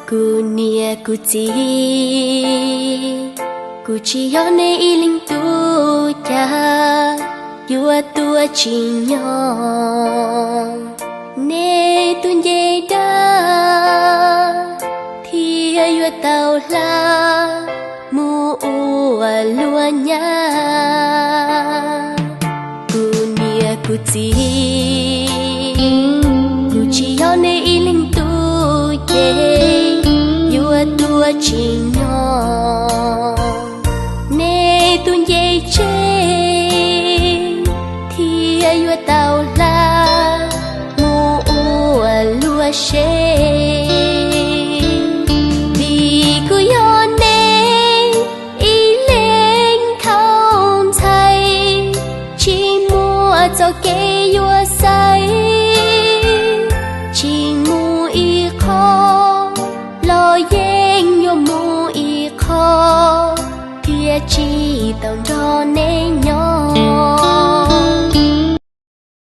Kuv niam kuv txiv, kuv tsis yog nej ib leeg tub, cas yuav tuaj tsim nyog nej tus ncej dab, thiaj yuav tau hla mus ua luag nyab. Kuv niam kuv txiv, kuv tsis yog nej ib leeg tub, ces yuav tuaj tsim nyog nej tus ncej tsev, thiaj yuav tau hla mus ua luag sev. Vim kuv yog nej ib leeg thaub ntxhais, tsis muaj txoj kev yuav xaiv, tsis mus ib qho los yeej yuav mus ib qho, thiaj tsis tau nrog nej